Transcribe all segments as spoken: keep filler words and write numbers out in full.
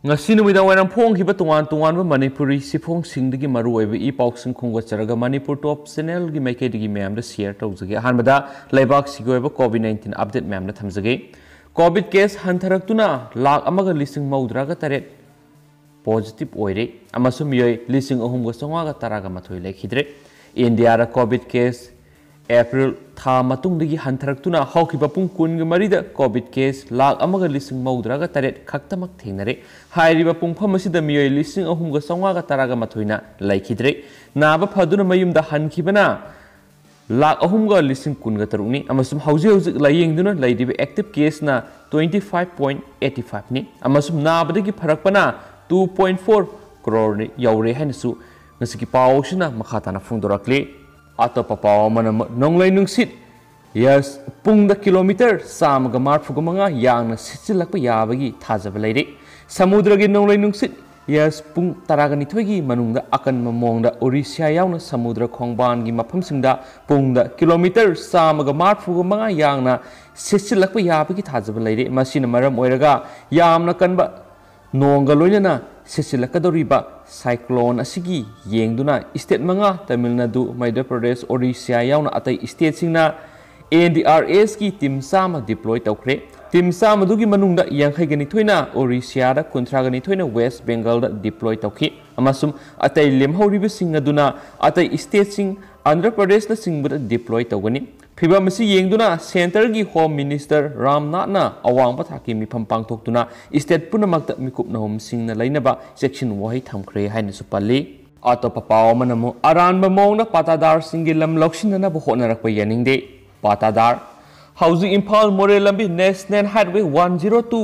ꯉꯁꯤ ꯅꯨꯃꯤꯗꯥꯡ ꯋꯥꯏꯔꯝ ꯐꯣꯡꯈꯤꯕ ꯇꯣꯉꯥꯟ ꯇꯣꯉꯥꯟꯕ ꯃꯅꯤꯄꯨꯔꯤ ꯆꯦꯐꯣꯡꯁꯤꯡꯗꯒꯤ ꯃꯔꯨꯑꯣꯏꯕ ꯏ ꯄꯥꯎꯁꯤꯡ ꯈꯣꯝꯒꯠꯆꯔꯒ ꯃꯅꯤꯄꯨꯔ ꯇꯣꯞ ꯆꯦꯅꯦꯜꯒꯤ ꯃꯥꯏꯀꯩꯗꯒꯤ ꯃꯌꯥꯝꯗ ꯁꯤꯌꯔ ꯇꯧꯖꯒꯦ꯫ ꯑꯍꯥꯟꯕꯗ ꯂꯩꯕꯥꯛꯁꯤꯒꯤ ꯑꯣꯏꯕ ꯀꯣꯚꯤꯗ ꯅꯥꯏꯟꯇꯤꯟ ꯑꯞꯗꯦꯠ ꯃꯌꯥꯝꯗ ꯊꯝꯖꯒꯦ꯫ ꯀꯣꯚꯤꯗ ꯀꯦꯁ ꯍꯟꯊꯔꯛꯇꯨꯅ ꯂꯥꯈ ꯑꯃꯒ ꯂꯤꯁꯤꯡ ꯃꯧꯗ꯭ꯔꯥꯒ ꯇꯔꯦꯠ ꯄꯣꯖꯤꯇꯤꯚ ꯑꯣꯏꯔꯦ ꯑꯃꯁꯨꯡ ꯃꯤꯑꯣꯏ ꯂꯤꯁꯤꯡ ꯑꯍꯨꯝꯒ ꯆꯥꯝꯃꯉꯥꯒ ꯇꯔꯥꯒ ꯃꯥꯊꯣꯏ ꯂꯩꯈꯤꯗ꯭ꯔꯦ꯫ ꯏꯟꯗꯤꯌꯥꯗ ꯀꯣꯚꯤꯗ ꯀꯦꯁ ꯑꯦꯄ꯭ꯔꯤꯜ ꯊꯥ ꯃꯇꯨꯡꯗꯒꯤ ꯍꯟꯊꯔꯛꯇꯨꯅ ꯍꯧꯈꯤꯕ ꯄꯨꯡ ꯀꯨꯟꯒ ꯃꯔꯤꯗ ꯀꯣꯚꯤꯗ ꯀꯦꯁ ꯂꯥꯈ ꯑꯃꯒ ꯂꯤꯁꯤꯡ ꯃꯧꯗ꯭ꯔꯥꯒ ꯇꯔꯦꯠ ꯈꯛꯇꯃꯛ ꯊꯦꯡꯅꯔꯦ꯫ ꯍꯥꯏꯔꯤꯕ ꯄꯨꯡꯐꯝ ꯑꯁꯤꯗ ꯃꯤꯑꯣꯏ ꯂꯤꯁꯤꯡ ꯑꯍꯨꯝꯒ ꯆꯥꯝꯃꯉꯥꯒ ꯇꯔꯥꯒ ꯃꯥꯊꯣꯏꯅ ꯂꯩꯈꯤꯗ꯭ꯔꯦ꯫ ꯅꯥꯕ ꯐꯗꯨꯅ ꯃꯌꯨꯝꯗ ꯍꯟꯈꯤꯕꯅ ꯂꯥꯈ ꯑꯍꯨꯝꯒ ꯂꯤꯁꯤꯡ ꯀꯨꯟꯒ ꯇꯔꯨꯛꯅꯤ ꯑꯃꯁꯨꯡ ꯍꯧꯖꯤꯛ ꯍꯧꯖꯤꯛ ꯂꯥꯌꯦꯡꯗꯨꯅ ꯂꯩꯔꯤꯕ ꯑꯦꯛꯇꯤꯚ ꯀꯦꯁꯅ ꯇ꯭ꯋꯦꯟꯇꯤ ꯐꯥꯏꯚ ꯄꯣꯏꯟ ꯑꯩꯠꯇꯤ ꯐꯥꯏꯚꯅꯤ ꯑꯃꯁꯨꯡ ꯅꯥꯕꯗꯒꯤ ꯐꯔꯛꯄꯅ ꯇꯨ ꯄꯣꯏꯟ ꯐꯣꯔ ꯀ꯭ꯔꯣꯔ ꯌꯧꯔꯦ ꯍꯥꯏꯅꯁꯨ ꯉꯁꯤꯒꯤ ꯄꯥꯎ ꯑꯁꯤꯅ ꯃꯈꯥ ꯇꯥꯅ ꯐꯣꯡꯗꯣꯔꯛꯂꯤ꯫ ꯑꯇꯣꯞꯄ ꯄꯥꯎ ꯑꯃꯅ ꯅꯣꯡꯂꯩ ꯅꯨꯡꯁꯤꯠ ꯌꯥꯁ ꯄꯨꯡꯗ ꯀꯤꯂꯣꯃꯤꯇꯔ ꯆꯥꯝꯃꯒ ꯃꯔꯤꯐꯨꯒ ꯃꯉꯥ ꯌꯥꯡꯅ ꯁꯤꯠꯆꯤꯜꯂꯛꯄ ꯌꯥꯕꯒꯤ ꯊꯥꯖꯕ ꯂꯩꯔꯤ꯫ ꯁꯃꯨꯗ꯭ꯔꯒꯤ ꯅꯣꯡꯂꯩ ꯅꯨꯡꯁꯤꯠ ꯌꯥꯁ ꯄꯨꯡ ꯇꯔꯥꯒ ꯅꯤꯊꯣꯏꯒꯤ ꯃꯅꯨꯡꯗ ꯑꯀꯟꯕ ꯃꯑꯣꯡꯗ ꯑꯣꯔꯤꯁꯤꯌꯥ ꯌꯥꯎꯅ ꯁꯃꯨꯗ꯭ꯔ ꯈꯣꯡꯕꯥꯟꯒꯤ ꯃꯐꯝꯁꯤꯡꯗ ꯄꯨꯡꯗ ꯀꯤꯂꯣꯃꯤꯇꯔ ꯆꯥꯝꯃꯒ ꯃꯔꯤꯐꯨꯒ ꯃꯉꯥ ꯌꯥꯡꯅ ꯁꯤꯠꯆꯤꯜꯂꯛꯄ ꯌꯥꯕꯒꯤ ꯊꯥꯖꯕ ꯂꯩꯔꯤ꯫ ꯃꯁꯤꯅ ꯃꯔꯝ ꯑꯣꯏꯔꯒ ꯌꯥꯝꯅ ꯀꯟꯕ ꯅꯣꯡꯒ ꯂꯣꯏꯅꯅ ꯁꯤꯠꯆꯤꯜꯂꯛꯀꯗꯧꯔꯤꯕ ꯁꯥꯏꯀ꯭ꯂꯣꯟ ꯑꯁꯤꯒꯤ ꯌꯦꯡꯗꯨꯅ ꯁ꯭ꯇꯦꯠ ꯃꯉꯥ, ꯇꯥꯃꯤꯜ ꯅꯥꯗꯨ, ꯃꯙ꯭ꯌ ꯄ꯭ꯔꯗꯦꯁ, ꯑꯣꯔꯤꯁꯤꯌꯥ ꯌꯥꯎꯅ ꯑꯇꯩ ꯁ꯭ꯇꯦꯠꯁꯤꯡꯅ ꯑꯦꯟ ꯗꯤ ꯑꯥꯔ ꯑꯦꯁꯀꯤ ꯇꯤꯝ ꯆꯥꯝꯃ ꯗꯤꯄ꯭ꯂꯣꯏ ꯇꯧꯈ꯭ꯔꯦ꯫ ꯇꯤꯝ ꯆꯥꯝꯃꯗꯨꯒꯤ ꯃꯅꯨꯡꯗ ꯌꯥꯡꯈꯩꯒ ꯅꯤꯊꯣꯏꯅ ꯑꯣꯔꯤꯁꯤꯌꯥꯗ, ꯀꯨꯟꯊ꯭ꯔꯥꯒ ꯅꯤꯊꯣꯏꯅ ꯋꯦꯁ ꯕꯦꯡꯒꯜꯗ ꯗꯤꯄ꯭ꯂꯣꯏ ꯇꯧꯈꯤ ꯑꯃꯁꯨꯡ ꯑꯇꯩ ꯂꯦꯝꯍꯧꯔꯤꯕꯁꯤꯡ ꯑꯗꯨꯅ ꯑꯇꯩ ꯁ꯭ꯇꯦꯠꯁꯤꯡ, ꯑꯟꯙ꯭ꯔ ꯄ꯭ꯔꯗꯦꯁꯅꯆꯤꯡꯕꯗ ꯗꯤꯄ꯭ꯂꯣꯏ ꯇꯧꯒꯅꯤ꯫ ꯐꯤꯚꯝ ꯑꯁꯤ ꯌꯦꯡꯗꯨꯅ ꯁꯦꯟꯇꯔꯒꯤ ꯍꯣꯝ ꯃꯤꯅꯤꯁꯇꯔ ꯔꯥꯝꯅꯥꯊꯅ ꯑꯋꯥꯡꯕ ꯊꯥꯛꯀꯤ ꯃꯤꯐꯝ ꯄꯥꯡꯊꯣꯛꯇꯨꯅ ꯁ꯭ꯇꯦꯠ ꯄꯨꯝꯅꯃꯛꯇ ꯃꯤꯀꯨꯞ ꯅꯍꯨꯝꯁꯤꯡꯅ ꯂꯩꯅꯕ ꯆꯦꯛꯁꯤꯟ ꯋꯥꯍꯩ ꯊꯝꯈ꯭ꯔꯦ ꯍꯥꯏꯅꯁꯨ ꯄꯜꯂꯤ꯫ ꯑꯇꯣꯞꯄ ꯄꯥꯎ ꯑꯃꯅ ꯑꯃꯨꯛ ꯑꯔꯥꯟꯕ ꯃꯑꯣꯡꯗ ꯄꯥꯇꯥꯗꯥꯔꯁꯤꯡꯒꯤ ꯂꯝ ꯂꯧꯁꯤꯟꯅꯅꯕ ꯍꯣꯠꯅꯔꯛꯄ ꯌꯥꯅꯤꯡꯗꯦ꯫ ꯄꯥꯇꯥꯗꯥꯔ꯫ ꯍꯧꯖꯤꯛ ꯏꯝꯐꯥꯜ ꯃꯣꯔꯦ ꯂꯝꯕꯤ national highway one zero two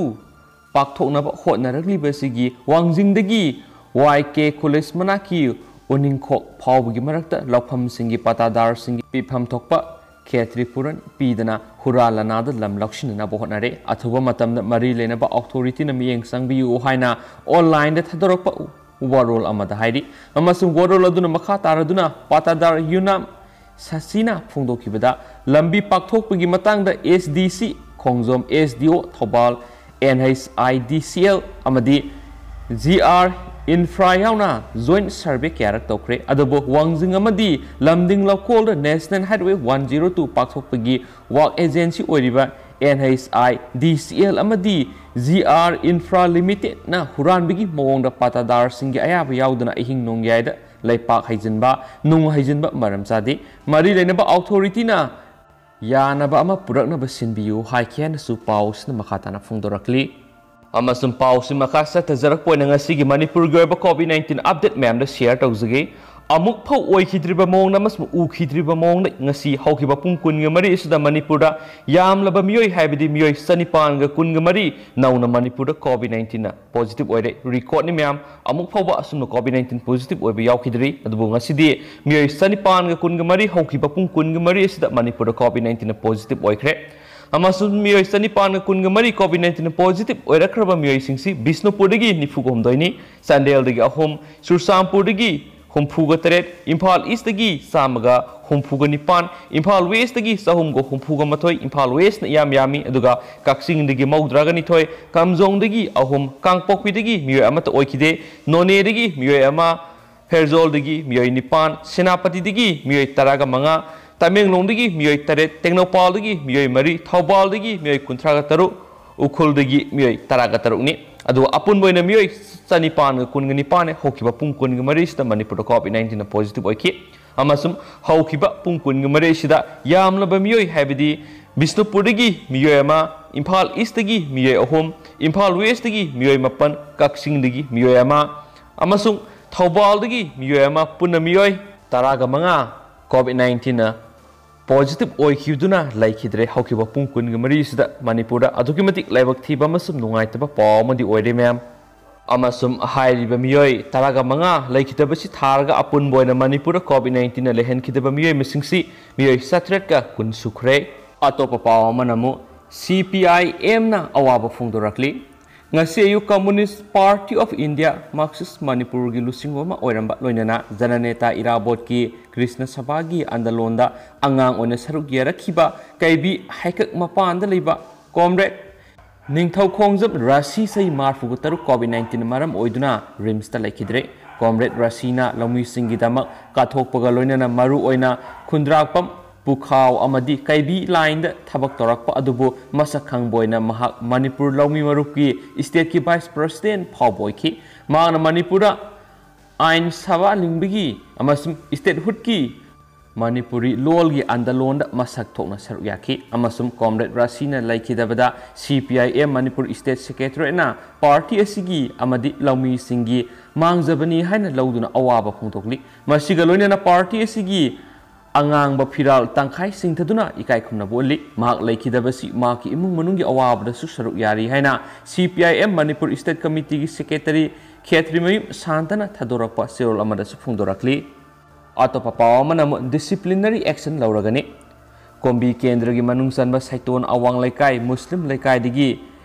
ꯄꯥꯛꯊꯣꯛꯅꯕ ꯍꯣꯠꯅꯔꯛꯂꯤꯕꯁꯤꯒꯤ ꯋꯥꯡꯖꯤꯡꯗꯒꯤ ꯋꯥꯏ ꯀꯦ ꯀꯣꯂꯦꯖ ꯃꯅꯥꯛꯀꯤ ꯎꯅꯤꯡꯈꯣꯛ ꯐꯥꯎꯕꯒꯤ ꯃꯔꯛꯇ ꯂꯧꯐꯝꯁꯤꯡꯒꯤ ꯄꯥꯇꯥꯗꯥꯔꯁꯤꯡꯒꯤ ꯄꯤꯐꯝ ꯊꯣꯛꯄ ꯈꯦꯇ꯭ꯔꯤ ꯄꯨꯔꯟ ꯄꯤꯗꯅ ꯍꯨꯔꯥ ꯂꯅꯥꯗ ꯂꯝ ꯂꯧꯁꯤꯟꯅꯅꯕ ꯍꯣꯠꯅꯔꯦ꯫ ꯑꯊꯨꯕ ꯃꯇꯝꯗ ꯃꯔꯤ ꯂꯩꯅꯕ ꯑꯣꯊꯣꯔꯤꯇꯤꯅ ꯃꯤꯠꯌꯦꯡ ꯆꯪꯕꯤꯌꯨ ꯍꯥꯏꯅ ꯑꯣꯟꯂꯥꯏꯟꯗ ꯊꯥꯗꯣꯔꯛꯄ ꯋꯥꯔꯣꯜ ꯑꯃꯗ ꯍꯥꯏꯔꯤ꯫ ꯑꯃꯁꯨꯡ ꯋꯥꯔꯣꯜ ꯑꯗꯨꯅ ꯃꯈꯥ ꯇꯥꯔꯗꯨꯅ ꯄꯥꯇꯥꯗꯥꯔ ꯌꯨꯅꯥꯝ ꯁꯁꯤꯅ ꯐꯣꯡꯗꯣꯛꯈꯤꯕꯗ, ꯂꯝꯕꯤ ꯄꯥꯛꯊꯣꯛꯄꯒꯤ ꯃꯇꯥꯡꯗ ꯑꯦꯁ ꯗꯤ ꯁꯤ ꯈꯣꯡꯖꯣꯝ, S D O Thoubal, N H I D C L ꯑꯃꯗꯤ ꯖꯤ ꯑꯥꯔ ꯏꯟꯐ꯭ꯔꯥ ꯌꯥꯎꯅ ꯖꯣꯏꯟ ꯁꯔꯚꯦ ꯀꯌꯥꯔꯛ ꯇꯧꯈ꯭ꯔꯦ꯫ ꯑꯗꯨꯕꯨ ꯋꯥꯡꯖꯤꯡ ꯑꯃꯗꯤ ꯂꯝꯗꯤꯡ ꯂꯧꯀꯣꯜꯗ national highway one zero two ꯄꯥꯛꯊꯣꯛꯄꯒꯤ ꯋꯥꯔꯛ ꯑꯦꯖꯦꯟꯁꯤ ꯑꯣꯏꯔꯤꯕ N H I D C L ꯑꯃꯗꯤ ꯖꯤ ꯑꯥꯔ ꯏꯟꯐ꯭ꯔꯥ ꯂꯤꯃꯤꯇꯦꯗꯅ ꯍꯨꯔꯥꯟꯕꯒꯤ ꯃꯑꯣꯡꯗ ꯄꯥꯇꯥꯗꯥꯔꯁꯤꯡꯒꯤ ꯑꯌꯥꯕ ꯌꯥꯎꯗꯅ ꯑꯍꯤꯡ ꯅꯣꯡꯌꯥꯏꯗ ꯂꯩꯄꯥꯛ ꯍꯩꯖꯤꯟꯕ, ꯅꯨꯡ ꯍꯩꯖꯤꯟꯕ ꯃꯔꯝ ꯆꯥꯗꯦ꯫ ꯃꯔꯤ ꯂꯩꯅꯕ ꯑꯣꯊꯣꯔꯤꯇꯤꯅ ꯌꯥꯅꯕ ꯑꯃ ꯄꯨꯔꯛꯅꯕ ꯁꯤꯟꯕꯤꯌꯨ ꯍꯥꯏꯈꯤ ꯍꯥꯏꯅꯁꯨ ꯄꯥꯎꯁꯤꯅ ꯃꯈꯥ ꯇꯥꯅ ꯐꯣꯡꯗꯣꯔꯛꯂꯤ꯫ ꯑꯃꯁꯨꯡ ꯄꯥꯎꯁꯤ ꯃꯈꯥ ꯆꯠꯊꯖꯔꯛꯄ ꯑꯣꯏꯅ ꯉꯁꯤꯒꯤ ꯃꯅꯤꯄꯨꯔꯒꯤ ꯑꯣꯏꯕ ꯀꯣꯚꯤꯗ ꯅꯥꯏꯟꯇꯤꯟ ꯑꯞꯗꯦꯠ ꯃꯌꯥꯝꯗ ꯁꯤꯌꯔ ꯇꯧꯖꯒꯦ꯫ ꯑꯃꯨꯛ ꯐꯥꯎ ꯑꯣꯏꯈꯤꯗ꯭ꯔꯤꯕ ꯃꯑꯣꯡꯗ ꯑꯃꯁꯨꯡ ꯎꯈꯤꯗ꯭ꯔꯤꯕ ꯃꯑꯣꯡꯗ ꯉꯁꯤ ꯍꯧꯈꯤꯕ ꯄꯨꯡ ꯀꯨꯟꯒ ꯃꯔꯤ ꯑꯁꯤꯗ ꯃꯅꯤꯄꯨꯔꯗ ꯌꯥꯝꯂꯕ ꯃꯤꯑꯣꯏ, ꯍꯥꯏꯕꯗꯤ ꯃꯤꯑꯣꯏ ꯆꯅꯤꯄꯥꯟꯒ ꯀꯨꯟꯒ ꯃꯔꯤ ꯅꯧꯅ ꯃꯅꯤꯄꯨꯔꯗ ꯀꯣꯚꯤꯗ ꯅꯥꯏꯟꯇꯤꯟꯅ ꯄꯣꯖꯤꯇꯤꯚ ꯑꯣꯏꯔꯦ꯫ ꯔꯦꯀꯣꯔꯗꯅꯤ ꯃꯌꯥꯝ, ꯑꯃꯨꯛ ꯐꯥꯎꯕ ꯑꯁꯨꯝꯅ ꯀꯣꯚꯤꯗ ꯅꯥꯏꯟꯇꯤꯟ ꯄꯣꯖꯤꯇꯤꯚ ꯑꯣꯏꯕ ꯌꯥꯎꯈꯤꯗ꯭ꯔꯤ꯫ ꯑꯗꯨꯕꯨ ꯉꯁꯤꯗꯤ ꯃꯤꯑꯣꯏ ꯆꯅꯤꯄꯥꯟꯒ ꯀꯨꯟꯒ ꯃꯔꯤ ꯍꯧꯈꯤꯕ ꯄꯨꯡ ꯀꯨꯟꯒ ꯃꯔꯤ ꯑꯁꯤꯗ ꯃꯅꯤꯄꯨꯔꯗ ꯀꯣꯚꯤꯗ ꯅꯥꯏꯟꯇꯤꯟꯅ ꯄꯣꯖꯤꯇꯤꯚ ꯑꯣꯏꯈ꯭ꯔꯦ꯫ ꯑꯃꯁꯨꯡ ꯃꯤꯑꯣꯏ ꯆꯅꯤꯄꯥꯟꯒ ꯀꯨꯟꯒ ꯃꯔꯤ ꯀꯣꯚꯤꯗ ꯅꯥꯏꯟꯇꯤꯟ ꯄꯣꯖꯤꯇꯤꯚ ꯑꯣꯏꯔꯛꯈ꯭ꯔꯕ ꯃꯤꯑꯣꯏꯁꯤꯡꯁꯤ ꯕꯤꯁꯅꯨꯄꯨꯔꯗꯒꯤ ꯅꯤꯐꯨꯒ ꯍꯨꯝꯗꯣꯏꯅꯤ, ꯆꯥꯟꯗꯦꯜꯗꯒꯤ ꯑꯍꯨꯝ, ꯆꯨꯔꯆꯥꯟꯄꯨꯔꯗꯒꯤ ꯍꯨꯝꯐꯨꯒ ꯇꯔꯦꯠ, ꯏꯝꯐꯥꯜ ꯏꯁꯇꯒꯤ ꯆꯥꯝꯃꯒ ꯍꯨꯝꯐꯨꯒ ꯅꯤꯄꯥꯟ, ꯏꯝꯐꯥꯜ ꯋꯦꯁꯇꯒꯤ ꯆꯍꯨꯝꯒ ꯍꯨꯝꯐꯨꯒ ꯃꯥꯊꯣꯏ, ꯏꯝꯐꯥꯜ ꯋꯦꯁꯅ ꯏꯌꯥꯝ ꯌꯥꯝꯃꯤ, ꯑꯗꯨꯒ ꯀꯛꯆꯤꯡꯗꯒꯤ ꯃꯧꯗ꯭ꯔꯥꯒ ꯅꯤꯊꯣꯏ, ꯀꯥꯝꯖꯣꯡꯗꯒꯤ ꯑꯍꯨꯝ, ꯀꯥꯡꯄꯣꯛꯄꯤꯗꯒꯤ ꯃꯤꯑꯣꯏ ꯑꯃꯠꯇ ꯑꯣꯏꯈꯤꯗꯦ, ꯅꯣꯅꯦꯗꯒꯤ ꯃꯤꯑꯣꯏ ꯑꯃ, ꯐꯦꯔꯖꯣꯜꯗꯒꯤ ꯃꯤꯑꯣꯏ ꯅꯤꯄꯥꯟ, ꯁꯦꯅꯥꯄꯇꯤꯗꯒꯤ ꯃꯤꯑꯣꯏ ꯇꯔꯥꯒ ꯃꯉꯥ, ꯇꯃꯦꯡꯂꯣꯡꯗꯒꯤ ꯃꯤꯑꯣꯏ ꯇꯔꯦꯠ, ꯇꯦꯡꯅꯧꯄꯥꯜꯗꯒꯤ ꯃꯤꯑꯣꯏ ꯃꯔꯤ, ꯊꯧꯕꯥꯜꯗꯒꯤ ꯃꯤꯑꯣꯏ ꯀꯨꯟꯊ꯭ꯔꯥꯒ ꯇꯔꯨꯛ, ꯎꯈ꯭ꯔꯨꯜꯗꯒꯤ ꯃꯤꯑꯣꯏ ꯇꯔꯥꯒ ꯇꯔꯨꯛꯅꯤ꯫ ꯑꯗꯨꯒ ꯑꯄꯨꯟꯕ ꯑꯣꯏꯅ ꯃꯤꯑꯣꯏ ꯆꯅꯤꯄꯥꯟꯒ ꯀꯨꯟꯒ ꯅꯤꯄꯥꯟꯅ ꯍꯧꯈꯤꯕ ꯄꯨꯡ ꯀꯨꯟꯒ ꯃꯔꯤꯁꯤꯗ ꯃꯅꯤꯄꯨꯔꯗ ꯀꯣꯚꯤꯗ ꯅꯥꯏꯟꯇꯤꯟꯅ ꯄꯣꯖꯤꯇꯤꯚ ꯑꯣꯏꯈꯤ꯫ ꯑꯃꯁꯨꯡ ꯍꯧꯈꯤꯕ ꯄꯨꯡ ꯀꯨꯟꯒ ꯃꯔꯤꯁꯤꯗ ꯌꯥꯝꯂꯕ ꯃꯤꯑꯣꯏ, ꯍꯥꯏꯕꯗꯤ ꯕꯤꯁꯅꯨꯄꯨꯔꯗꯒꯤ ꯃꯤꯑꯣꯏ ꯑꯃ, ꯏꯝꯐꯥꯜ ꯏꯁꯇꯒꯤ ꯃꯤꯑꯣꯏ ꯑꯍꯨꯝ, ꯏꯝꯐꯥꯜ ꯋꯦꯁꯇꯒꯤ ꯃꯤꯑꯣꯏ ꯃꯥꯄꯟ, ꯀꯛꯆꯤꯡꯗꯒꯤ ꯃꯤꯑꯣꯏ ꯑꯃ ꯑꯃꯁꯨꯡ ꯊꯧꯕꯥꯜꯗꯒꯤ ꯃꯤꯑꯣꯏ ꯑꯃ, ꯄꯨꯟꯅ ꯃꯤꯑꯣꯏ ꯇꯔꯥꯒ ꯃꯉꯥ ꯀꯣꯚꯤꯗ ꯅꯥꯏꯟꯇꯤꯟꯅ ꯄꯣꯖꯤꯇꯤꯚ ꯑꯣꯏꯈꯤꯗꯨꯅ ꯂꯩꯈꯤꯗ꯭ꯔꯦ꯫ ꯍꯧꯈꯤꯕ ꯄꯨꯡ ꯀꯨꯟꯒ ꯃꯔꯤꯁꯤꯗ ꯃꯅꯤꯄꯨꯔꯗ ꯑꯗꯨꯛꯀꯤ ꯃꯇꯤꯛ ꯂꯥꯏꯕꯛ ꯊꯤꯕ ꯑꯃꯁꯨꯡ ꯅꯨꯡꯉꯥꯏꯇꯕ ꯄꯥꯎ ꯑꯃꯗꯤ ꯑꯣꯏꯔꯦ, ꯃꯌꯥꯝ꯫ ꯑꯃꯁꯨꯡ ꯍꯥꯏꯔꯤꯕ ꯃꯤꯑꯣꯏ ꯇꯔꯥꯒ ꯃꯉꯥ ꯂꯩꯈꯤꯗꯕꯁꯤ ꯊꯥꯔꯒ ꯑꯄꯨꯟꯕ ꯑꯣꯏꯅ ꯃꯅꯤꯄꯨꯔꯗ ꯀꯣꯚꯤꯗ ꯅꯥꯏꯟꯇꯤꯟꯅ ꯂꯩꯍꯟꯈꯤꯗꯕ ꯃꯤꯑꯣꯏ ꯃꯁꯤꯡꯁꯤ ꯃꯤꯑꯣꯏ ꯆꯥꯇ꯭ꯔꯦꯠꯀ ꯀꯨꯟ ꯁꯨꯈ꯭ꯔꯦ꯫ ꯑꯇꯣꯞꯄ ꯄꯥꯎ ꯑꯃꯅ ꯑꯃꯨꯛ ꯁꯤ ꯄꯤ ꯑꯥꯏ ꯑꯦꯝꯅ ꯑꯋꯥꯕ ꯐꯣꯡꯗꯣꯔꯛꯂꯤ꯫ ꯉꯁꯤ ꯑꯌꯨꯛ Communist Party of India, Marxist ꯃꯅꯤꯄꯨꯔꯒꯤ ꯂꯨꯆꯤꯡꯕ ꯑꯃ ꯑꯣꯏꯔꯝꯕ, ꯂꯣꯏꯅꯅ ꯖꯅꯅꯦꯇꯥ ꯏꯔꯥꯕꯣꯠꯀꯤ ꯀ꯭ꯔꯤꯁꯅ ꯁꯚꯥꯒꯤ ꯑꯟꯗꯂꯣꯟꯗ ꯑꯉꯥꯡ ꯑꯣꯏꯅ ꯁꯔꯨꯛ ꯌꯥꯔꯛꯈꯤꯕ ꯀꯩꯕꯤ ꯍꯩꯀꯛ ꯃꯄꯥꯟꯗ ꯂꯩꯕ ꯀꯣꯝꯔꯦꯗ ꯅꯤꯡꯊꯧ ꯈꯣꯡꯖꯝ ꯔꯥꯁꯤ ꯆꯍꯤ ꯃꯔꯤꯐꯨꯇꯔꯨꯛ COVID nineteen ꯃꯔꯝ ꯑꯣꯏꯗꯨꯅ ꯔꯤꯝꯁꯇ ꯂꯩꯈꯤꯗ꯭ꯔꯦ꯫ ꯀꯣꯝꯔꯦꯗ ꯔꯥꯁꯤꯅ ꯂꯧꯃꯤꯁꯤꯡꯒꯤꯗꯃꯛ ꯀꯠꯊꯣꯛꯄꯒ ꯂꯣꯏꯅꯅ ꯃꯔꯨ ꯑꯣꯏꯅ ꯈꯨꯟꯗ꯭ꯔꯥꯛꯄꯝ, ꯄꯨꯈꯥꯎ ꯑꯃꯗꯤ ꯀꯩꯕꯤ ꯂꯥꯏꯟꯗ ꯊꯕꯛ ꯇꯧꯔꯛꯄ ꯑꯗꯨꯕꯨ ꯃꯁꯛ ꯈꯪꯕ ꯑꯣꯏꯅ ꯃꯍꯥꯛ ꯃꯅꯤꯄꯨꯔ ꯂꯧꯃꯤ ꯃꯔꯨꯞꯀꯤ ꯏꯁꯇꯦꯠꯀꯤ ꯚꯥꯏꯁ ꯄ꯭ꯔꯁꯤꯗꯦꯟꯠ ꯐꯥꯎꯕ ꯑꯣꯏꯈꯤ꯫ ꯃꯍꯥꯛꯅ ꯃꯅꯤꯄꯨꯔꯗ ꯑꯥꯏꯟ ꯁꯚꯥ ꯂꯤꯡꯕꯒꯤ ꯑꯃꯁꯨꯡ ꯏꯁꯇꯦꯠꯍꯨꯗꯀꯤ ꯃꯅꯤꯄꯨꯔꯤ ꯂꯣꯜꯒꯤ ꯑꯟꯗꯂꯣꯟꯗ ꯃꯁꯛ ꯊꯣꯛꯅ ꯁꯔꯨꯛ ꯌꯥꯈꯤ ꯑꯃꯁꯨꯡ ꯀꯣꯝꯔꯦꯗ ꯔꯥꯁꯤꯅ ꯂꯩꯈꯤꯗꯕꯗ C P I M Manipur state ꯁꯦꯀ꯭ꯔꯦꯇꯔꯤꯌꯦꯠꯅ ꯄꯥꯔꯇꯤ ꯑꯁꯤꯒꯤ ꯑꯃꯗꯤ ꯂꯧꯃꯤꯁꯤꯡꯒꯤ ꯃꯥꯡꯖꯕꯅꯤ ꯍꯥꯏꯅ ꯂꯧꯗꯨꯅ ꯑꯋꯥꯕ ꯐꯣꯡꯗꯣꯛꯂꯤ꯫ ꯃꯁꯤꯒ ꯂꯣꯏꯅꯅ ꯄꯥꯔꯇꯤ ꯑꯁꯤꯒꯤ ꯑꯉꯥꯡꯕ ꯐꯤꯔꯥꯜ ꯇꯪꯈꯥꯏ ꯆꯤꯡꯊꯗꯨꯅ ꯏꯀꯥꯏ ꯈꯨꯝꯅꯕ ꯎꯠꯂꯤ꯫ ꯃꯍꯥꯛ ꯂꯩꯈꯤꯗꯕꯁꯤ ꯃꯍꯥꯛꯀꯤ ꯏꯃꯨꯡ ꯃꯅꯨꯡꯒꯤ ꯑꯋꯥꯕꯗꯁꯨ ꯁꯔꯨꯛ ꯌꯥꯔꯤ ꯍꯥꯏꯅ C P I M Manipur state ꯀꯃꯤꯇꯤꯒꯤ ꯁꯦꯀ꯭ꯔꯦꯇꯔꯤ ꯈꯦꯇ꯭ꯔꯤꯃꯌꯨꯝ ꯁꯥꯟꯇꯅ ꯊꯥꯗꯣꯔꯛꯄ ꯆꯦꯔꯣꯜ ꯑꯃꯗꯁꯨ ꯐꯣꯡꯗꯣꯔꯛꯂꯤ꯫ ꯑꯇꯣꯞꯄ ꯄꯥꯎ ꯑꯃꯅ ꯑꯃꯨꯛ ꯗꯤꯁꯤꯄ꯭ꯂꯤꯅꯔꯤ ꯑꯦꯛꯁꯟ ꯂꯧꯔꯒꯅꯤ꯫ ꯀꯣꯝꯕꯤ ꯀꯦꯟꯗ꯭ꯔꯒꯤ ꯃꯅꯨꯡ ꯆꯟꯕ ꯁꯩꯇꯣꯟ ꯑꯋꯥꯡ ꯂꯩꯀꯥꯏ ꯃꯨꯁꯂꯤꯝ ꯂꯩꯀꯥꯏꯗꯒꯤ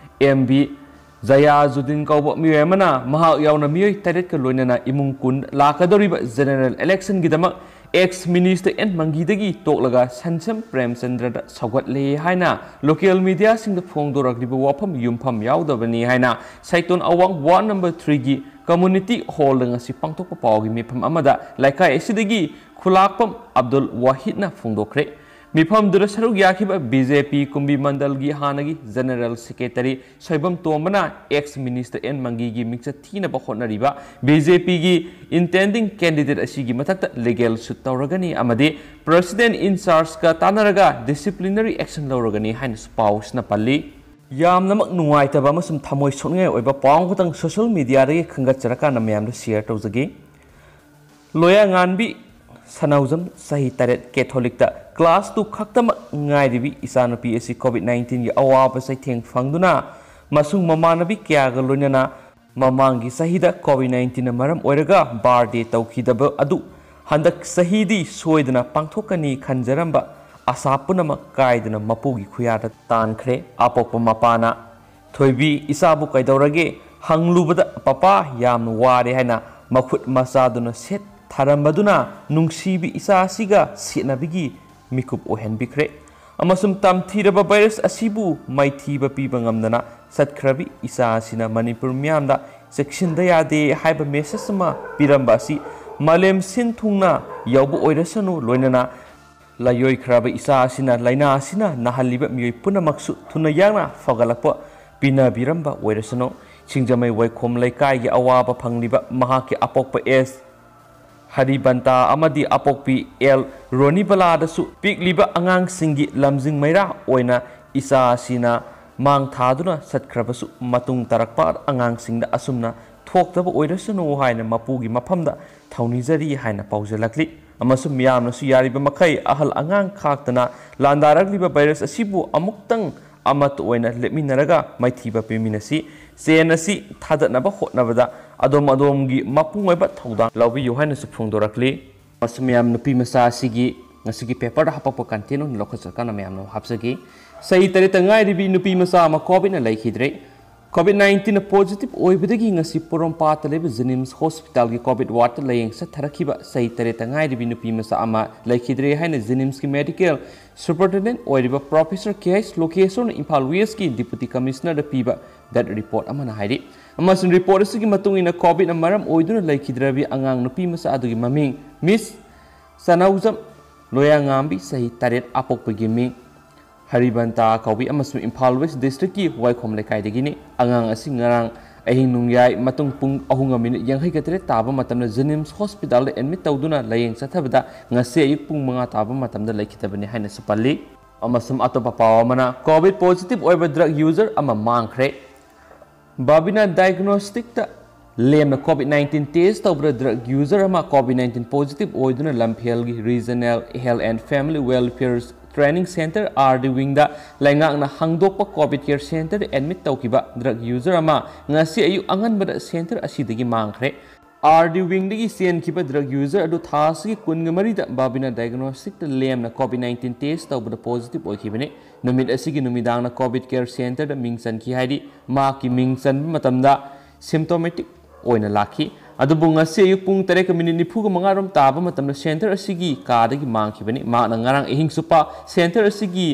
M B ꯖꯌꯥꯖꯨꯗꯤꯟ ꯀꯧꯕ ꯃꯤꯑꯣꯏ ꯑꯃꯅ ꯃꯍꯥꯛ ꯌꯥꯎꯅ ꯃꯤꯑꯣꯏ ꯇꯔꯦꯠꯀ ꯂꯣꯏꯅꯅ ꯏꯃꯨꯡ ꯀꯨꯟ ꯂꯥꯛꯀꯗꯧꯔꯤꯕ ꯖꯦꯅꯔꯦꯜ ꯏꯂꯦꯛꯁꯟꯒꯤꯗꯃꯛ ꯑꯦꯛꯁ ꯃꯤꯅꯤꯁꯇꯔ ꯑꯦꯟ ꯃꯪꯒꯤꯗꯒꯤ ꯇꯣꯛꯂꯒ ꯁꯟꯁꯝ ꯄ꯭ꯔꯦꯝꯆꯟꯗ꯭ꯔꯗ ꯁꯧꯒꯠꯂꯦ ꯍꯥꯏꯅ ꯂꯣꯀꯦꯜ ꯃꯤꯗꯤꯌꯥꯁꯤꯡꯗ ꯐꯣꯡꯗꯣꯔꯛꯂꯤꯕ ꯋꯥꯐꯝ ꯌꯨꯝꯐꯝ ꯌꯥꯎꯗꯕꯅꯤ ꯍꯥꯏꯅ ꯁꯩꯇꯣꯟ ꯑꯋꯥꯡ ꯋꯥꯔꯗ ꯅꯝꯕꯔ ꯊ꯭ꯔꯤꯒꯤ ꯀꯝꯃꯨꯅꯤꯇꯤ ꯍꯣꯜꯗ ꯉꯁꯤ ꯄꯥꯡꯊꯣꯛꯄ ꯄꯥꯎꯒꯤ ꯃꯤꯐꯝ ꯑꯃꯗ ꯂꯩꯀꯥꯏ ꯑꯁꯤꯗꯒꯤ ꯈꯨꯂꯥꯛꯄꯝ ꯑꯕꯗꯨꯜ ꯋꯥꯍꯤꯗꯅ ꯐꯣꯡꯗꯣꯛꯈ꯭ꯔꯦ꯫ ꯃꯤꯐꯝꯗꯨꯗ ꯁꯔꯨꯛ ꯌꯥꯈꯤꯕ B J P ꯀꯨꯝꯕꯤ ꯃꯟꯗꯜꯒꯤ ꯍꯥꯟꯅꯒꯤ ꯖꯦꯅꯔꯦꯜ ꯁꯦꯀ꯭ꯔꯦꯇꯔꯤ ꯁꯣꯏꯕꯝ ꯇꯣꯝꯕꯅ ꯑꯦꯛꯁ ꯃꯤꯅꯤꯁꯇꯔ ꯑꯦꯟ ꯃꯪꯒꯤꯒꯤ ꯃꯤꯡꯆꯠ ꯊꯤꯅꯕ ꯍꯣꯠꯅꯔꯤꯕ B J Pꯒꯤ intending candidate ꯑꯁꯤꯒꯤ ꯃꯊꯛꯇ ꯂꯤꯒꯦꯜ ꯁꯨꯠ ꯇꯧꯔꯒꯅꯤ ꯑꯃꯗꯤ ꯄ꯭ꯔꯁꯤꯗꯦꯟꯠ ꯏꯟ ꯆꯥꯔꯖꯀ ꯇꯥꯟꯅꯔꯒ ꯗꯤꯁꯤꯄ꯭ꯂꯤꯅꯔꯤ ꯑꯦꯛꯁꯟ ꯂꯧꯔꯒꯅꯤ ꯍꯥꯏꯅꯁꯨ ꯄꯥꯎꯁꯤꯅ ꯄꯜꯂꯤ꯫ ꯌꯥꯝꯅꯃꯛ ꯅꯨꯡꯉꯥꯏꯇꯕ ꯑꯃꯁꯨꯡ ꯊꯃꯣꯏ ꯁꯣꯛꯅꯤꯡꯉꯥꯏ ꯑꯣꯏꯕ ꯄꯥꯎ ꯑꯃꯈꯛꯇꯪ ꯁꯣꯁꯤꯌꯦꯜ ꯃꯤꯗꯤꯌꯥꯗꯒꯤ ꯈꯟꯒꯠꯆꯔꯀꯥꯟꯗ ꯃꯌꯥꯝꯗ ꯁꯤꯌꯔ ꯇꯧꯖꯒꯦ꯫ ꯂꯣꯌꯥꯉꯥꯟꯕꯤ ꯁꯅꯥꯎꯖꯝ, ꯆꯍꯤ ꯇꯔꯦꯠ, ꯀꯦꯊꯣꯂꯤꯛꯇ ꯀ꯭ꯂꯥꯁ ꯇꯨ ꯈꯛꯇꯃꯛ ꯉꯥꯏꯔꯤꯕꯤ ꯏꯆꯥꯅꯨꯄꯤ ꯑꯁꯤ ꯀꯣꯚꯤꯗ ꯅꯥꯏꯟꯇꯤꯟꯒꯤ ꯑꯋꯥꯕ ꯆꯩꯊꯦꯡ ꯐꯪꯗꯨꯅ ꯑꯃꯁꯨꯡ ꯃꯃꯥꯟꯅꯕꯤ ꯀꯌꯥꯒ ꯂꯣꯏꯅꯅ ꯃꯃꯥꯡꯒꯤ ꯆꯍꯤꯗ ꯀꯣꯚꯤꯗ ꯅꯥꯏꯟꯇꯤꯟꯅ ꯃꯔꯝ ꯑꯣꯏꯔꯒ ꯕꯥꯔꯗꯦ ꯇꯧꯈꯤꯗꯕ ꯑꯗꯨ ꯍꯟꯗꯛ ꯆꯍꯤꯗꯤ ꯁꯣꯏꯗꯅ ꯄꯥꯡꯊꯣꯛꯀꯅꯤ ꯈꯟꯖꯔꯝꯕ ꯑꯁꯥ ꯄꯨꯝꯅꯃꯛ ꯀꯥꯏꯗꯨꯅ ꯃꯄꯨꯒꯤ ꯈꯨꯌꯥꯗ ꯇꯥꯟꯈ꯭ꯔꯦ꯫ ꯑꯄꯣꯛꯄ ꯃꯄꯥꯅ "ꯊꯣꯏꯕꯤ, ꯏꯆꯥꯕꯨ ꯀꯩꯗꯧꯔꯒꯦ?" ꯍꯪꯂꯨꯕꯗ, "ꯄꯄꯥ, ꯌꯥꯝꯅ ꯋꯥꯔꯦ" ꯍꯥꯏꯅ ꯃꯈꯨꯠ ꯃꯆꯥꯗꯨꯅ ꯁꯦꯠ ꯊꯥꯔꯝꯕꯗꯨꯅ ꯅꯨꯡꯁꯤꯕꯤ ꯏꯆꯥ ꯑꯁꯤꯒ ꯁꯦꯠꯅꯕꯤꯒꯤ ꯃꯤꯀꯨꯞ ꯑꯣꯏꯍꯟꯕꯤꯈ꯭ꯔꯦ꯫ ꯑꯃꯁꯨꯡ ꯇꯝꯊꯤꯔꯕ ꯚꯥꯏꯔꯁ ꯑꯁꯤꯕꯨ ꯃꯥꯏꯊꯤꯕ ꯄꯤꯕ ꯉꯝꯗꯅ ꯆꯠꯈ꯭ꯔꯕꯤ ꯏꯆꯥ ꯑꯁꯤꯅ ꯃꯅꯤꯄꯨꯔ ꯃꯤꯌꯥꯝꯗ ꯆꯦꯛꯁꯤꯟꯗ ꯌꯥꯗꯦ ꯍꯥꯏꯕ ꯃꯦꯁꯦꯖ ꯑꯃ ꯄꯤꯔꯝꯕ ꯑꯁꯤ ꯃꯥꯂꯦꯝ ꯁꯤꯟ ꯊꯨꯡꯅ ꯌꯥꯎꯕ ꯑꯣꯏꯔꯁꯅꯨ, ꯂꯣꯏꯅꯅ ꯂꯥꯏꯑꯣꯏꯈ꯭ꯔꯕ ꯏꯆꯥ ꯑꯁꯤꯅ ꯂꯥꯏꯅꯥ ꯑꯁꯤꯅ ꯅꯥꯍꯜꯂꯤꯕ ꯃꯤꯑꯣꯏ ꯄꯨꯝꯅꯃꯛꯁꯨ ꯊꯨꯅ ꯌꯥꯡꯅ ꯐꯒꯠꯂꯛꯄ ꯄꯤꯅꯕꯤꯔꯝꯕ ꯑꯣꯏꯔꯁꯅꯨ꯫ ꯁꯤꯡꯖꯃꯩ ꯋꯥꯏꯈꯣꯝ ꯂꯩꯀꯥꯏꯒꯤ ꯑꯋꯥꯕ ꯐꯪꯂꯤꯕ ꯃꯍꯥꯛꯀꯤ ꯑꯄꯣꯛꯄ ꯑꯦꯁ ꯍꯔꯤꯕꯟꯇꯥ ꯑꯃꯗꯤ ꯑꯄꯣꯛꯄꯤ ꯑꯦꯜ ꯔꯣꯅꯤꯕꯂꯥꯗꯁꯨ ꯄꯤꯛꯂꯤꯕ ꯑꯉꯥꯡꯁꯤꯡꯒꯤ ꯂꯝꯖꯤꯡ ꯃꯩꯔꯥ ꯑꯣꯏꯅ ꯏꯆꯥ ꯑꯁꯤꯅ ꯃꯥꯡ ꯊꯥꯗꯨꯅ ꯆꯠꯈ꯭ꯔꯕꯁꯨ, ꯃꯇꯨꯡ ꯇꯥꯔꯛꯄ ꯑꯉꯥꯡꯁꯤꯡꯗ ꯑꯁꯨꯝꯅ ꯊꯣꯛꯇꯕ ꯑꯣꯏꯔꯁꯅꯨ ꯍꯥꯏꯅ ꯃꯄꯨꯒꯤ ꯃꯐꯝꯗ ꯊꯧꯅꯤꯖꯔꯤ ꯍꯥꯏꯅ ꯄꯥꯎꯖꯦꯜꯂꯛꯂꯤ꯫ ꯑꯃꯁꯨꯡ ꯃꯤꯌꯥꯝꯅꯁꯨ ꯌꯥꯔꯤꯕ ꯃꯈꯩ ꯑꯍꯜ ꯑꯉꯥꯡ ꯈꯥꯛꯇꯅ ꯂꯥꯟꯗꯥꯔꯛꯂꯤꯕ ꯚꯥꯏꯔꯁ ꯑꯁꯤꯕꯨ ꯑꯃꯨꯛꯇꯪ ꯑꯃꯠꯇ ꯑꯣꯏꯅ ꯂꯦꯞꯃꯤꯟꯅꯔꯒ ꯃꯥꯏꯊꯤꯕ ꯄꯤꯃꯤꯟꯅꯁꯤ꯫ ꯆꯦꯟ ꯑꯁꯤ ꯊꯥꯗꯠꯅꯕ ꯍꯣꯠꯅꯕꯗ ꯑꯗꯣꯝ ꯑꯗꯣꯝꯒꯤ ꯃꯄꯨꯡ ꯑꯣꯏꯕ ꯊꯧꯗꯥꯡ ꯂꯧꯕꯤꯌꯨ ꯍꯥꯏꯅꯁꯨ ꯐꯣꯡꯗꯣꯔꯛꯂꯤ꯫ ꯑꯃꯁꯨꯡ ꯃꯌꯥꯝ, ꯅꯨꯄꯤ ꯃꯆꯥ ꯑꯁꯤꯒꯤ ꯉꯁꯤꯒꯤ ꯄꯦꯄꯔꯗ ꯍꯥꯄꯛꯄ ꯀꯟꯇꯦꯟ ꯑꯣꯏꯅ ꯂꯧꯈꯠꯆꯔꯀꯥꯟꯗ ꯃꯌꯥꯝꯅ ꯍꯥꯞꯆꯒꯦ꯫ ꯆꯍꯤ ꯇꯔꯦꯠꯇ ꯉꯥꯏꯔꯤꯕꯤ ꯅꯨꯄꯤ ꯃꯆꯥ ꯑꯃ ꯀꯣꯚꯤꯗꯅ ꯂꯩꯈꯤꯗ꯭ꯔꯦ꯫ ꯀꯣꯚꯤꯗ ꯅꯥꯏꯟꯇꯤꯟꯅ ꯄꯣꯖꯤꯇꯤꯚ ꯑꯣꯏꯕꯗꯒꯤ ꯉꯁꯤ ꯄꯣꯔꯣꯝꯄꯥꯠꯇ ꯂꯩꯕ ꯖꯦꯅꯤꯝꯁ ꯍꯣꯁꯄꯤꯇꯥꯜꯒꯤ ꯀꯣꯚꯤꯗ ꯋꯥꯔꯗꯇ ꯂꯥꯌꯦꯡ ꯆꯠꯊꯔꯛꯈꯤꯕ ꯆꯍꯤ ꯇꯔꯦꯠꯇ ꯉꯥꯏꯔꯤꯕꯤ ꯅꯨꯄꯤ ꯃꯆꯥ ꯑꯃ ꯂꯩꯈꯤꯗ꯭ꯔꯦ ꯍꯥꯏꯅ ꯖꯦꯅꯤꯝꯁꯀꯤ ꯃꯦꯗꯤꯀꯦꯜ ꯁꯨꯄꯔꯤꯟꯇꯦꯟꯗꯦꯟꯠ ꯑꯣꯏꯔꯤꯕ ꯄ꯭ꯔꯣꯐꯦꯁꯔ ꯀꯦ ꯑꯩꯆ ꯂꯣꯀꯦꯁꯣꯔꯅ ꯏꯝꯐꯥꯜ ꯋꯦꯁꯀꯤ ꯗꯤꯄꯨꯇꯤ ꯀꯃꯤꯁꯅꯔꯗ ꯄꯤꯕ ꯗꯦꯠ ꯔꯤꯄꯣꯔꯠ ꯑꯃꯅ ꯍꯥꯏꯔꯤ꯫ ꯑꯃꯁꯨꯡ ꯔꯤꯄꯣꯔꯠ ꯑꯁꯤꯒꯤ ꯃꯇꯨꯡ ꯏꯟꯅ ꯀꯣꯚꯤꯗꯅ ꯃꯔꯝ ꯑꯣꯏꯗꯨꯅ ꯂꯩꯈꯤꯗ꯭ꯔꯕꯤ ꯑꯉꯥꯡ ꯅꯨꯄꯤ ꯃꯆꯥ ꯑꯗꯨꯒꯤ ꯃꯃꯤꯡ ꯃꯤꯁ ꯆꯅꯧꯖꯝ ꯂꯣꯌꯥꯉꯥꯝꯕꯤ, ꯆꯍꯤ ꯇꯔꯦꯠ, ꯑꯄꯣꯛꯄꯒꯤ ꯃꯤꯡ ꯍꯔꯤꯕꯟꯇꯥ ꯀꯧꯕꯤ ꯑꯃꯁꯨꯡ ꯏꯝꯐꯥꯜ ꯋꯦꯁ ꯗꯤꯁꯇ꯭ꯔꯤꯛꯀꯤ ꯋꯥꯏꯈꯣꯝ ꯂꯩꯀꯥꯏꯗꯒꯤꯅꯤ꯫ ꯑꯉꯥꯡ ꯑꯁꯤ ꯉꯔꯥꯡ ꯑꯍꯤꯡ ꯅꯣꯡꯌꯥꯏ ꯃꯇꯨꯡ ꯄꯨꯡ ꯑꯍꯨꯝꯒ ꯃꯤꯅꯤꯠ ꯌꯥꯡꯈꯩꯒ ꯇꯔꯦꯠ ꯇꯥꯕ ꯃꯇꯝꯗ ꯖꯦꯅꯤꯝꯁ ꯍꯣꯁꯄꯤꯇꯥꯜꯗ ꯑꯦꯗꯃꯤꯠ ꯇꯧꯗꯨꯅ ꯂꯥꯌꯦꯡ ꯆꯠꯊꯕꯗ ꯉꯁꯤ ꯑꯌꯨꯛ ꯄꯨꯡ ꯃꯉꯥ ꯇꯥꯕ ꯃꯇꯝꯗ ꯂꯩꯈꯤꯗꯕꯅꯤ ꯍꯥꯏꯅꯁꯨ ꯄꯜꯂꯤ꯫ ꯑꯃꯁꯨꯡ ꯑꯇꯣꯞꯄ ꯄꯥꯎ ꯑꯃꯅ, ꯀꯣꯚꯤꯗ ꯄꯣꯖꯤꯇꯤꯚ ꯑꯣꯏꯕ ꯗ꯭ꯔꯒ ꯌꯨꯖꯔ ꯑꯃ ꯃꯥꯡꯈ꯭ꯔꯦ꯫ ꯕꯥꯕꯤꯅꯥ ꯗꯥꯏꯒꯅꯣꯁꯇꯤꯛꯇ ꯂꯦꯝꯅ ꯀꯣꯚꯤꯗ ꯅꯥꯏꯟꯇꯤꯟ ꯇꯦꯁ ꯇꯧꯕꯗ ꯗ꯭ꯔꯒ ꯌꯨꯖꯔ ꯑꯃ ꯀꯣꯚꯤꯗ ꯅꯥꯏꯟꯇꯤꯟ ꯄꯣꯖꯤꯇꯤꯚ ꯑꯣꯏꯗꯨꯅ ꯂꯝꯐꯦꯜꯒꯤ regional health and family welfare training centre, R D ꯋꯤꯡꯗ ꯂꯩꯉꯥꯛꯅ ꯍꯥꯡꯗꯣꯛꯄ ꯀꯣꯚꯤꯗ ꯀꯦꯌꯔ ꯁꯦꯟꯇꯔꯗ ꯑꯦꯗꯃꯤꯠ ꯇꯧꯈꯤꯕ ꯗ꯭ꯔꯒ ꯌꯨꯖꯔ ꯑꯃ ꯉꯁꯤ ꯑꯌꯨꯛ ꯑꯉꯟꯕꯗ ꯁꯦꯟꯇꯔ ꯑꯁꯤꯗꯒꯤ ꯃꯥꯡꯈ꯭ꯔꯦ꯫ ꯑꯥꯔ ꯗꯤ ꯋꯤꯡꯗꯒꯤ ꯆꯦꯟꯈꯤꯕ ꯗ꯭ꯔꯒ ꯌꯨꯖꯔ ꯑꯗꯨ ꯊꯥ ꯑꯁꯤꯒꯤ ꯀꯨꯟꯒ ꯃꯔꯤꯗ ꯕꯥꯕꯤꯅꯥ ꯗꯥꯏꯒꯅꯣꯁꯇꯤꯛꯇ ꯂꯦꯝꯅ ꯀꯣꯚꯤꯗ ꯅꯥꯏꯟꯇꯤꯟ ꯇꯦꯁ ꯇꯧꯕꯗ ꯄꯣꯖꯤꯇꯤꯚ ꯑꯣꯏꯈꯤꯕꯅꯤ꯫ ꯅꯨꯃꯤꯠ ꯑꯁꯤꯒꯤ ꯅꯨꯃꯤꯗꯥꯡꯅ ꯀꯣꯚꯤꯗ ꯀꯦꯌꯔ ꯁꯦꯟꯇꯔꯗ ꯃꯤꯡ ꯆꯟꯈꯤ ꯍꯥꯏꯔꯤ꯫ ꯃꯍꯥꯛꯀꯤ ꯃꯤꯡ ꯆꯟꯕ ꯃꯇꯝꯗ ꯁꯤꯝꯇꯣꯃꯦꯇꯤꯛ ꯑꯣꯏꯅ ꯂꯥꯛꯈꯤ꯫ ꯑꯗꯨꯕꯨ ꯉꯁꯤ ꯑꯌꯨꯛ ꯄꯨꯡ ꯇꯔꯦꯠꯀ ꯃꯤꯅꯤꯠ ꯅꯤꯐꯨꯒ ꯃꯉꯥ ꯔꯣꯝ ꯇꯥꯕ ꯃꯇꯝꯗ ꯁꯦꯟꯇꯔ ꯑꯁꯤꯒꯤ ꯀꯥꯗꯒꯤ ꯃꯥꯡꯈꯤꯕꯅꯤ꯫ ꯃꯍꯥꯛꯅ ꯉꯔꯥꯡ ꯑꯍꯤꯡ ꯆꯨꯞꯄ ꯁꯦꯟꯇꯔ ꯑꯁꯤꯒꯤ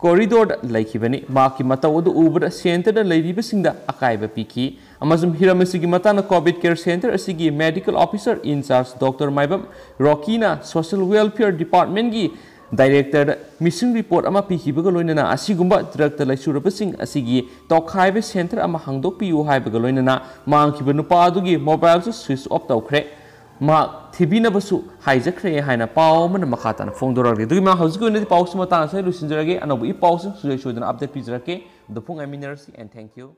ꯀꯣꯔꯤꯗꯣꯔꯗ ꯂꯩꯈꯤꯕꯅꯤ꯫ ꯃꯍꯥꯛꯀꯤ ꯃꯇꯧ ꯑꯗꯨ ꯎꯕꯗ ꯁꯦꯟꯇꯔꯗ ꯂꯩꯔꯤꯕꯁꯤꯡꯗ ꯑꯀꯥꯏꯕ ꯄꯤꯈꯤ꯫ ꯑꯃꯁꯨꯡ ꯍꯤꯔꯝ ꯑꯁꯤꯒꯤ ꯃꯇꯥꯡꯗ ꯀꯣꯚꯤꯗ ꯀꯦꯌꯔ ꯁꯦꯟꯇꯔ ꯑꯁꯤꯒꯤ medical officer in charge doctor Maibam ꯔꯣꯀꯤꯅ ꯁꯣꯁꯤꯌꯦꯜ ꯋꯦꯜꯐꯤꯌꯔ ꯗꯤꯄꯥꯔꯠꯃꯦꯟꯒꯤ ꯗꯥꯏꯔꯦꯛꯇꯔꯗ ꯃꯤꯁꯤꯡ ꯔꯤꯄꯣꯔꯠ ꯑꯃ ꯄꯤꯈꯤꯕꯒ ꯂꯣꯏꯅꯅ ꯑꯁꯤꯒꯨꯝꯕ ꯗ꯭ꯔꯒꯇ ꯂꯩꯆꯨꯔꯕꯁꯤꯡ ꯑꯁꯤꯒꯤ ꯇꯣꯈꯥꯏꯕ ꯁꯦꯟꯇꯔ ꯑꯃ ꯍꯥꯡꯗꯣꯛꯄꯤꯌꯨ ꯍꯥꯏꯕꯒ ꯂꯣꯏꯅꯅ ꯃꯥꯡꯈꯤꯕ ꯅꯨꯄꯥ ꯑꯗꯨꯒꯤ ꯃꯣꯕꯥꯏꯜꯁꯨ ꯁ꯭ꯋꯤꯆ ꯑꯣꯐ ꯇꯧꯈ꯭ꯔꯦ꯫ ꯃꯍꯥꯛ ꯊꯤꯕꯤꯅꯕꯁꯨ ꯍꯥꯏꯖꯈ꯭ꯔꯦ ꯍꯥꯏꯅ ꯄꯥꯎ ꯑꯃꯅ ꯃꯈꯥ ꯇꯥꯅ ꯐꯣꯡꯗꯣꯔꯛꯂꯤ꯫ ꯑꯗꯨꯒꯤ ꯃꯥ ꯍꯧꯖꯤꯛꯀꯤ ꯑꯣꯏꯅꯗꯤ ꯄꯥꯎꯁꯤ ꯃꯇꯥꯡ ꯑꯁꯤꯗ ꯂꯣꯏꯁꯤꯟꯖꯔꯒꯦ꯫ ꯑꯅꯧꯕ ꯏ ꯄꯥꯎꯁꯤꯡ ꯁꯨꯡꯁꯣꯏ ꯁꯣꯏꯗꯅ ꯑꯞꯗꯦꯠ ꯄꯤꯖꯔꯛꯀꯦ꯫ ꯑꯗꯨ ꯄꯨꯡ ꯉꯥꯏꯃꯤꯟꯅꯔꯁꯤ and thank you꯫